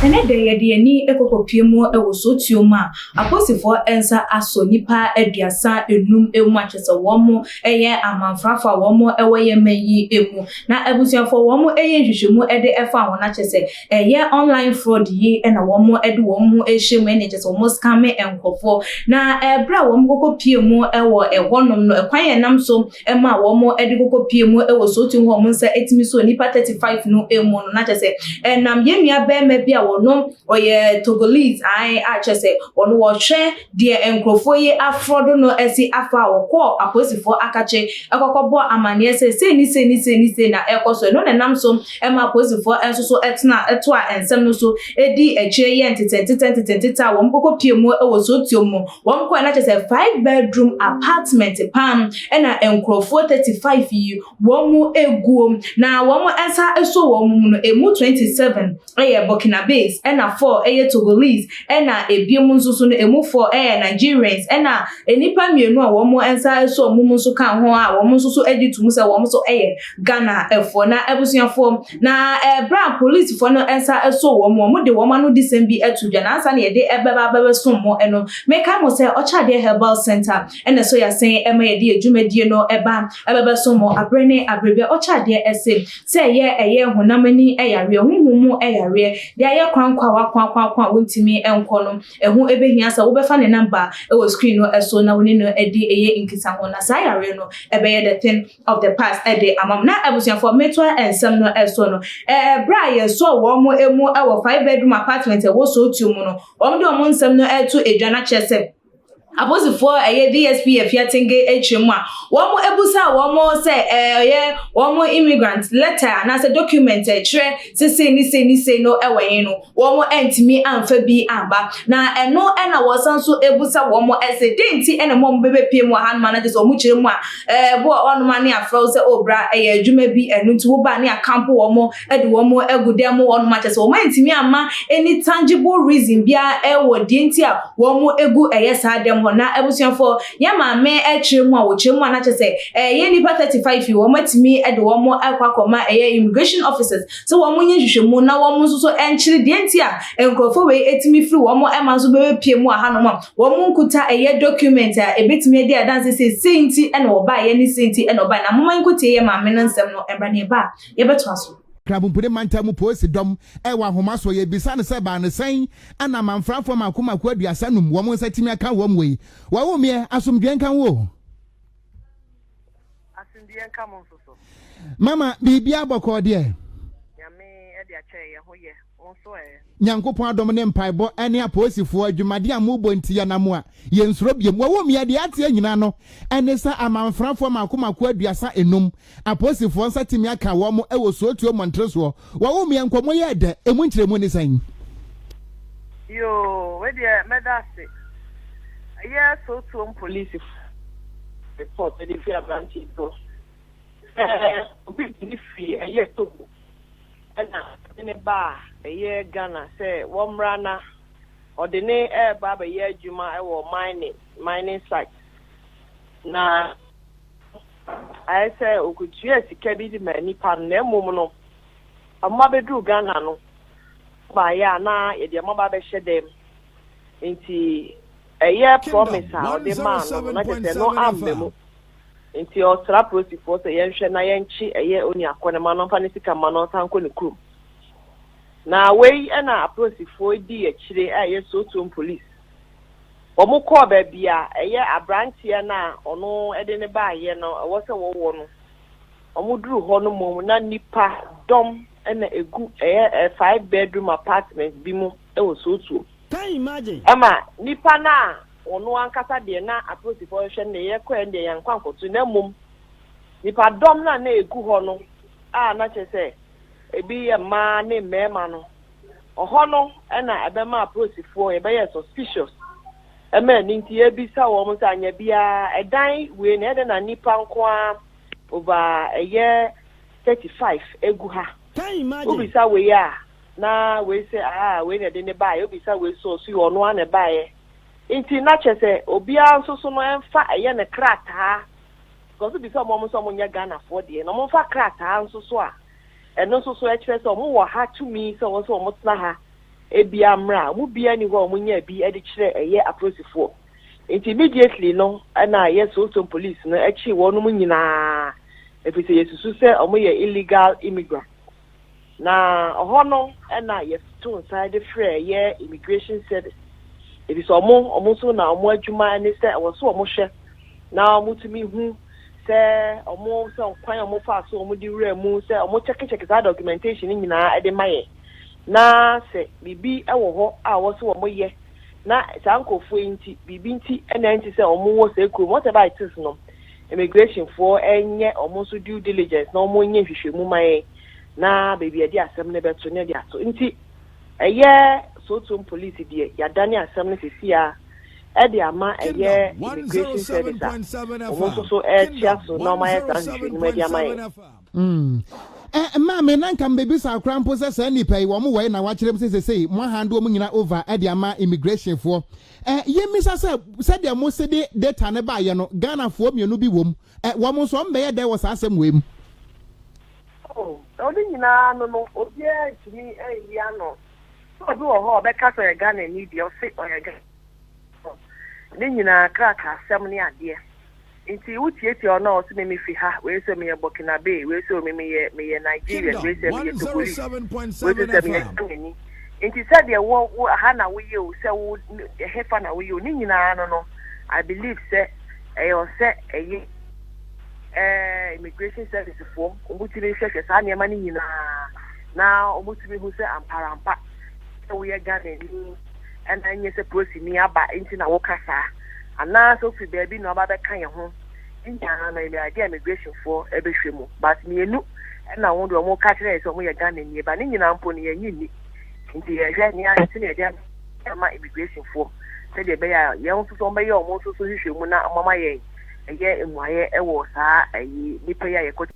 Ɛnnɛ da yi, yɛde yɛn ani kɔkɔpue mu wɔ Sotuo mu a, apolisifoɔ nsa asɔ nnipa 35 mu a kyerɛ sɛ wɔyɛ amanfrafo a wɔwɔ yɛn man yi mu. Na abusuafoɔ wɔyɛ nhwehwɛmu de fa ho na kyerɛ sɛ ɛyɛ online fraud yi na wɔde wɔn ho rehyɛ mu ɛne kyerɛ sɛ wɔn scam nkurɔfoɔ. Na ɛberɛ a wɔkɔkɔpue mu wɔ ɛhɔnom no, ɛkwan a ɛnam so ma wɔde kɔkɔpue mu wɔ Sotu hɔ a wɔn nsa tumi sɔɔ nnipa 35 no mu no, na kyerɛ sɛ ɛnam yɛn nua barima bi a ɔno ɔyɛ Togolese ae a kyerɛ sɛ ɔno wɔhwɛ deɛ nkurɔfoɔ yi afrɔdo no asi afa a wɔkɔɔ apolisifoɔ akakye kɔkɔbɔɔ amanneɛ sɛ sei ne sei ne sei ne sei na ɛrekɔ so. Ɛno na ɛnam so ma apolisifoɔ nso so tena toa nsɛm no so di akyire yɛ ntetɛ ntetɛ ntetɛ ntetɛ a wɔkɔkɔpue mu wɔ Sotuo mu. Wɔn kɔɛ na kyerɛ sɛ 5 bedroom apartment paa ɛna nkurɔfoɔ 35 yi wɔn mu eguo, na wɔn nsa so wɔn mu no, emu 27 ɛyɛ Burkinabes, ɛna 4 ɛyɛ Togolese, ɛna ebiem nso so no emu 4 ɛyɛ Nigerians, ɛna nnipa mmienu a wɔn nsa so wɔn mu nso ka ho a wɔn nso so agye tum sɛ wɔn nso ɛyɛ Ghana ɛfoɔ. Na abusuafoɔ, na ɛbrɛ a polisifoɔ no nsa so wɔn, wɔn de wɔn ano di sɛm bi ato dwa. Na ansa na yɛde ɛbɛba abɛbɛsom mo ɛno, meka mo sɛ Ɔkyɛadeɛ Herbal Center ɛna so yɛasen ɛma yɛde adwumadie no ɛba ɛbɛbɛsom mo aberɛ ne aberɛ bi. Ɔkyɛadeɛ ɛse sɛ ɛyɛ honam ani ɛyareɛ, honhom mu ɛyareɛ, deɛ ayɛ kwan kɔ a wakɔ akɔ akɔ a wontumi ɛnkɔ no, ɛho ɛbɛhia sɛ wobɛfa ne number ɛwɔ screen no ɛso na wo ne no ɛdi ɛyɛ nkitaho, na saa yareɛ no ɛbɛyɛ the thing of the past ɛde ama mo. Na abusuafoɔ, metoa nsɛm no ɛso no, berɛ a yɛsɔ wɔn mo emu ɛwɔ 5 bedroom apartment ɛwɔ Sootuo mu no, wɔn de wɔn nsɛm no ɛto edwa na kyerɛ sɛ apolisifoɔ ɛyɛ DSP Afiatenge akyerɛ mu a wɔn ebusa wɔn sɛ ɛyɛ wɔn immigrant letter anaasɛ document ɛkyerɛ sese ne se ne se no ɛwɔ yɛn no, wɔn ntumi amfa bi amba. Na ɛno ɛna wɔsan so ebusa wɔn ɛsɛ de nti ɛna wɔn bɛbɛpie mu wɔ hanom anagyɛ sɛ wɔn kyerɛ mu a bo hɔnom ne afrɛw sɛ obra ɛyɛ adwuma bi, ɛno nti woba ne akampo wɔn ɛde wɔn agu dan mu hɔnom, akyɛ sɛ wɔn ntumi ama any tangible reason biara ɛwɔ deɛ nti a wɔn egu ɛyɛ saa dɛm hɔ. Na abusuafoɔ, yɛn maame ɛkyerɛ mu a wɔkyerɛ mu a n'akyɛ sɛ ɛyɛ nipa 35 yi, wɔn atumi ɛde wɔn akɔ akɔma ɛyɛ immigration officers sɛ wɔn nyɛ nhwehwɛmu na wɔn nso so ɛnkyerɛ deɛ nti a nkurɔfoɔ wei etumi firi wɔn ɛma nso bɛbɛpie mu ahanom a wɔn nkuta ɛyɛ document a ebetumi adi adanse sɛ sei nti ɛna ɔbaa ne sei nti ɛna ɔbaa. Na moma nkotie yɛ maame no nsɛm no ɛmra ne ɛba a yɛbɛtoa so. Krabompode mantam mu polisi dɔm ɛwɔ ahoma so, yɛbisa no sɛ baa ne sɛn ana amanfrafoɔ mako mako 35 wɔn nsa tumi aka wɔn wei. Wɔwo meɛ, asomdwe nka wo. Asomdwe nka mo nso so. Mama, biribi abɔkɔɔ deɛ? Nyame ɛde akyɛ yɛ ho yɛ, wo nso ɛ? Nyankopɔn adɔm ne mpaebɔ ne apolisifoɔ adwumade a mobɔ nti yɛnam a yɛnsuro biom. Wɔwɔ mmea deɛ ateɛ nyinaa no ɛne sɛ amanfrafoɔ mako mako 35 apolisifoɔ nsa tumi aka wɔn wɔ Suotuo mmɔntere soɔ. Wɔwɔ mmea, nkɔmmɔ yɛ ɛdɛ, ɛmu nkyerɛmu ne sɛn? Yoo, wei deɛ mɛda ase. Ɛyɛ Sotuom police report ɛde fi aberanteɛ bi hɔ sɛ obi de ne firi ɛyɛ Togo ɛna ɔde ne ba a ɛyɛ Ghana sɛ wɔmmra na ɔde ne ɛreba abɛyɛ adwuma ɛwɔ mining site, na ayɛ sɛ okotua sika bi de ma nipa no, na mmom no ɔmo abɛduru Ghana no baayɛ a na yɛde ɔmo aba abɛhyɛ dɛm, nti ɛyɛ promise a ɔde maa no no na kyerɛ sɛ no amba mu. Nti ɔsra polisifoɔ sɛ yɛnhwɛ na yɛnkye ɛyɛ oni akɔ ne ma no mfa ne sika ma no ɔnsan nkɔ ne kurom. Na wei ɛna apolisifoɔ di akyire a ɛyɛ Sotuom police, wɔn kɔɔ baabi a ɛyɛ aberanteɛ no a ɔno ɛde ne baayɛ no ɛwɔ sɛ wɔwɔ no. Wɔn duru hɔ no mu na nipa dɔm ɛna egu ɛyɛ 5 bedroom apartment bi mu ɛwɔ Sotuom. Can you imagine? Ɛma nipa no a ɔno ankasa deɛ na apolisifoɔ hwehwɛ no deɛ, yɛkɔɛ deɛ yɛnkɔ ankɔto, na mmom nipa dɔm no a na egu hɔ no a na kyerɛ sɛ ebi yɛ mmaa ne mmarima no, ɔhɔ no ɛna ɛbɛma apolisifoɔ yɛbɛyɛ suspicious ɛma ɛni, nti yɛbisa wɔn sɛ anya biara ɛdan wei na ɛdɛ na nipa nko ara over ɛyɛ 35 egu ha. Can you imagine? Wobisa wei a na wei sɛ aa wei na ɛde ne baeɛ, wobisa wei so ɔso yɛ ɔno ara na ɛbaeɛ, nti na kyerɛ sɛ obiara nso so no ɛmfa ɛyɛ ne krataa, because wobisa ɔmo, ɔmo nso ɔmo nyɛ Ghanafoɔ deɛ, na ɔmo mfa krataa nso so a ɛno nso so ɛkyerɛ sɛ ɔmo wɔ ha tumi sɛ ɔmo nso ɔmo tena ha. biara mmra a, wɔn mu biara nni hɔ a wɔnyaa bi de kyerɛɛ ɛyɛ apolisifoɔ. Nti immediately no na yɛ Sowutuom Police no kyee wɔnom nyinaa ɛfiri sɛ yɛsusu sɛ wɔyɛ illegal immigrant. Na ɔhɔ no na yɛto nsa de frɛ ɛyɛ Immigration Service ɛfiri sɛ wɔn wɔn nso na wɔn adwuma ne sɛ ɛwɔ sɛ wɔhwɛ na wɔtumi hu sɛ wɔn sɛ kwan a wɔfaa so wɔde wura mu sɛ wɔn kyɛkekyɛke saa documentation no nyinaa de ma yɛn na sɛ biribi wɔ hɔ a ɛwɔ sɛ wɔyɛ na saa nkurɔfoɔ yi nti biribi nti na ɛnte sɛ wɔn wɔ saa kurom whatever it is no immigration foɔ nyɛ wɔn nso due diligence na wɔn nyɛ nhwehwɛmu ma yɛn na baabi yɛde asɛm no bɛto ne yɛde ato nti ɛyɛ Sowutuom police deɛ yɛadane asɛm no sisi a ɛde ama ɛyɛ immigration service a wɔn nso so ɛrekyia so na wɔn ayɛ saa nhwehwɛmu de ama yɛn. Eh, maame, na nka mbebisa koraa mpo sɛ saa nnipa yi wɔn wɔ na wakyerɛ mu sɛ sesei mo ahande wɔn nyina over de ama immigration foɔ. Eh, yɛmmisa sɛ sɛdeɛ mo se de data no baayɛ no, Ghanafoɔ mmienu bi wɔ mu. Eh, wɔn nso wɔn bɛyɛ dɛn wɔ saa asɛm wei mu? Oh, ɔno nyinaa no no, obiara ntumi nyi ano. Sɛ obi wɔ hɔ a ɔbɛka sɛ ɔyɛ Ghanani deɛ, ɔse ɔyɛ Ghanani. Ne nyinaa krataasɛm ne adeɛ. Nti wotiatia ɔno a ɔse me mefi ha, wei sɛ meyɛ Burkinabe, wei sɛ me meyɛ meyɛ Nigerian, wei sɛ meyɛ Togolese, wei sɛ meyɛ Ghanani. Nti sɛdeɛ wo wo ha na woyɛ o, sɛ wo ɛhefa na woyɛ o, ne nyinaa no no, I believe sɛ ɛyɛ ɔsɛ ɛyɛ ɛɛ immigration service foɔ, wɔtumi hwɛhwɛ saa nneɛma no nyinaa na wɔtumi hu sɛ amparampa sɛ woyɛ Ghanani ɛna ɛnyɛ sɛ polisini aba nti na woka saa anaa sɛ wofiri baabi na ɔba bɛka yɛn ho ne nyinaa no ɛyɛ adeɛ a immigration foɔ ɛbɛhwɛ mu but mmienu ɛna wɔn deɛ wɔn ka kyerɛ yɛ sɛ wɔn yɛ Ghana nie ba ne nyinaa mpo no yɛn nyi nni nti yɛhwɛ ne ayɛ sɛ yɛde ama immigration foɔ sɛdeɛ ɛbɛyɛ a yɛn nso so wɔn bɛyɛ wɔn nso so hwehwɛ mu na wɔn ama yɛn ɛyɛ mmuayɛ ɛwɔ saa ɛyi nipa yi a yɛkɔ.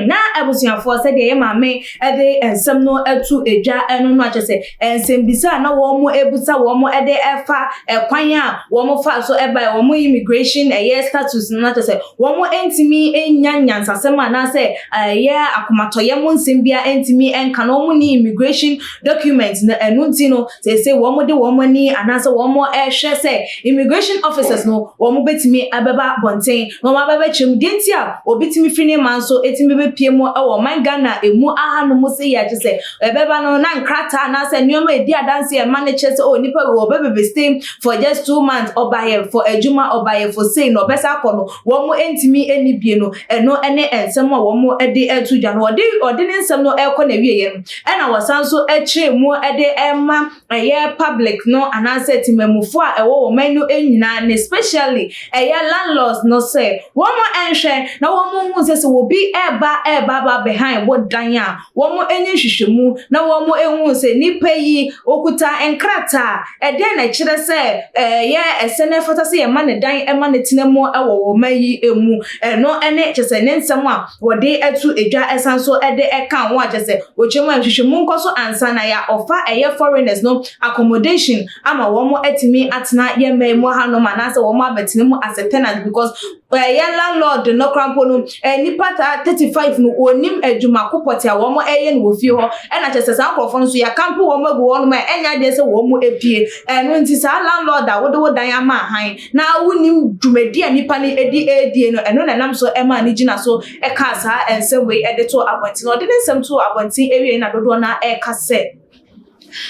Na abusuafoɔ, sɛdeɛ yɛ maame de nsɛm no to dwa no no akyɛ sɛ nsɛmbisa a na wɔn ebusa wɔn de ɛfa ɛkwan a wɔn fa so ɛba wɔn immigration ɛyɛ status no, akyɛ sɛ wɔn ntumi nya nyansasɛm anaasɛ ɛyɛ akomatɔyɛ mu nsɛm bia ntumi nka na wɔn ni immigration document no. Ɛno nti no sɛ wɔn de wɔn ani anaasɛ wɔn ɛhwɛ sɛ immigration officers no wɔn bɛtumi abɛba abɔnten na wɔn abɛbɛkyerɛ mu deɛ nti a obi tumi firi ne man so etumi bɛpie mu ɛwɔ ɔman Ghana emu ahanom sɛ yɛ akyɛ sɛ ɛbɛba no na nkrataa anaasɛ nneɛma edi adanse ɛma ne kyerɛ sɛ oh, nipa wɔ ɔbɛbɛbɛ stay for just 2 months, ɔbaayɛ for adwuma, ɔbaayɛ for sei na ɔbɛsa akɔ no, wɔn ntumi ɛni bie no. Ɛno ɛne nsɛm a wɔn de ɛto dwa no. Ɔde ne nsɛm no ɛkɔ na ɛwie no, ɛna wɔsan so ɛkyerɛ mu ɛde ɛma ɛyɛ public no anaasɛ temamufoɔ a ɛwɔ wɔn man no nyinaa ne especially ɛyɛ landlords no sɛ wɔn nhwɛ na wɔn hu sɛ obi ɛɛba aba behind wɔ dan a wɔn ani nhwehwɛmu na wɔn ehu sɛ nipa yi okuta nkrataa ɛdeɛn na ɛkyerɛ sɛ ɛyɛ ɛsɛ na ɛfata sɛ yɛma ne dan ɛma ne tena mu ɛwɔ wɔn man yi emu. Ɛno ɛne kyerɛ sɛ ne nsɛm a wɔde ɛto edwa ɛsan so ɛde ɛka ho a kyerɛ sɛ wɔkyerɛ mu a nhwehwɛmu nkɔ so ansa na yɛ ɔfa ɛyɛ foreigners no accommodation ama wɔn atumi atena yɛn mman mu hanom anaasɛ wɔn abɛtena mu as a tenant, because ɛyɛ landlord no koraa mpo no nipa taa 35 no onim adwuma ko pɔte a wɔn ɛyɛ no wɔ fie hɔ. Ɛna kyerɛ sɛ saa nkurɔfoɔ no nso yɛakampo wɔn agu hɔnom a ɛnyɛ adeɛ sɛ wɔn epie. Ɛno nti saa landlord a wode wo dan ama ahan na wonim dwumadi a nipa no edi edie no, ɛno na ɛnam so ɛma ne gyina so ɛka saa nsɛm wei ɛde to abɔnten. Ɔde ne nsɛm to abɔnten ewie na dodoɔ na ɛka sɛ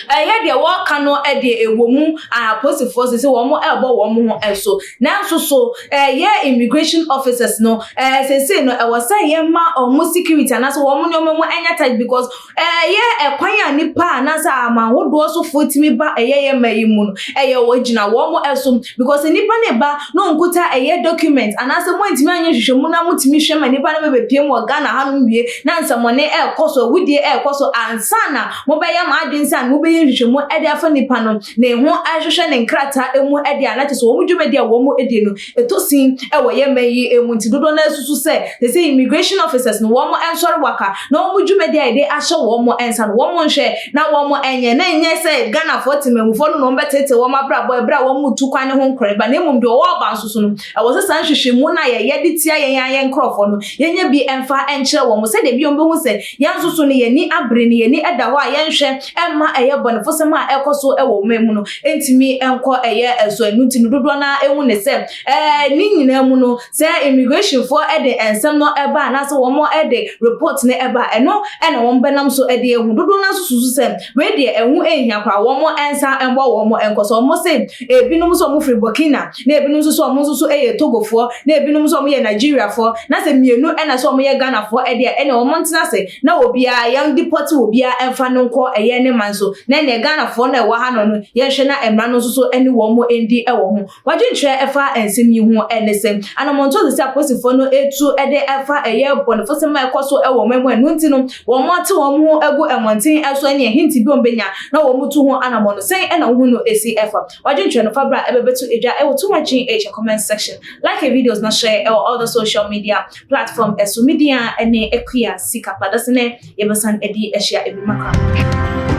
ɛyɛ deɛ wɔreka no deɛ ɛwɔ mu a apolisifoɔ sɛ wɔn ɛrebɔ wɔn ho ɛso, nanso so ɛyɛ immigration officers no sɛsɛ no ɛwɔ sɛ yɛma wɔn security anaasɛ wɔn nneɛma mu ɛnyɛ tight, because ɛyɛ ɛkwan a nipa anaasɛ aman ahodoɔ sofoɔ tumi ba ɛyɛ yɛ mma yi mu no ɛyɛ wɔgyina wɔn ɛso, because nipa ne ba na onkuta ɛyɛ document anaasɛ mo ntumi anyɛ nhwehwɛmu na mo tumi hwɛ ma nipa no bɛbɛpie mu wɔ Ghana hanom wie na nsɛmɔne ɛɛkɔ so, awudie ɛɛkɔ so ansa na mobɛyɛ mo adwene sɛ mobɛyɛ nhwehwɛmu ɛde afa nipa no ne ho ahwehwɛ ne nkrataa emu ɛde a na kyerɛ sɛ wɔn dwumadi a wɔn edi no ɛtɔ sin ɛwɔ yɛ mma yi emu. Nti dodoɔ no asusu sɛ sɛ immigration officers no wɔn nsɔre waka na wɔn dwumadi a yɛde ahyɛ wɔn nsa no wɔn nhwɛ na wɔn nyɛ na nyɛ sɛ Ghanafoɔ temamufoɔ no na wɔn bɛtete wɔn abrabɔ ɛberɛ a wɔn tu kwan ne ho nkorɛba, na mmom deɛ ɔwɔ ɔba nso so no ɛwɔ sɛ saa nhwehwɛmu no a yɛyɛ de tia yɛn ayɛ nkorɔfoɔ no yɛnyɛ bi mfa nkyerɛ wɔn sɛdeɛ bi wɔn bɛhu sɛ yɛn nso so no yɛni abere no yɛni da hɔ a yɛnhwɛ ɛma. ɛyɛ bɔnefosɛm a ɛkɔ so wɔ ɔman mu no ntumi nkɔ ɛyɛ ɛso. Ɛno nti no, dodoɔ no ara ehu ne sɛ ne nyinaa mu no, sɛ immigration foɔ de nsɛm no ɛba anaasɛ wɔn de report no ɛba, ɛno ɛna wɔn bɛnam so de ehu. Dodoɔ no nso susu sɛ wei deɛ, ɛho ehia koraa, wɔn nsa mbɔ wɔn nkɔ so. Wɔn se ebinom nso wɔn firi Burkina, na ebinom nso so wɔn nso so yɛ Togofoɔ, na ebinom nso wɔn yɛ Nigeriafoɔ, na sɛ mmienu ɛna sɛ wɔn yɛ Ghanafoɔ ɛdeɛ, ɛna wɔn ntena ase na obiara yɛn deport obiara ɛmfa no nkɔ ɛyɛ ne man so, na ɛnna Ghanafoɔ no a ɛwɔ ha no, yɛnhwɛ na mmara no nso so ɛne wɔn ndi ɛwɔ ho. Wadwenkyerɛ ɛfa nsɛm yi ho ɛne sɛ anammɔnto sɛ apolisifoɔ no etu ɛde ɛfa ɛyɛ bɔnefosɛm a ɛkɔ so ɛwɔ wɔn mu, ɛno nti no wɔn ate wɔn ho agu mmɔnten ɛso, ɛne ɛhinti bi wɔn bɛnya na wɔn tu ho anammɔn no sɛn ɛna wɔn ho no esi ɛfa. Wadwenkyerɛ no fa bra ɛbɛbɛto edwa ɛwɔ Too Much GH comment section. Like videos na share ɛwɔ all the social media platform ɛso. Media ɛne Akua Sika Padasene, yɛbɛsan ɛde ahyia ebi maka.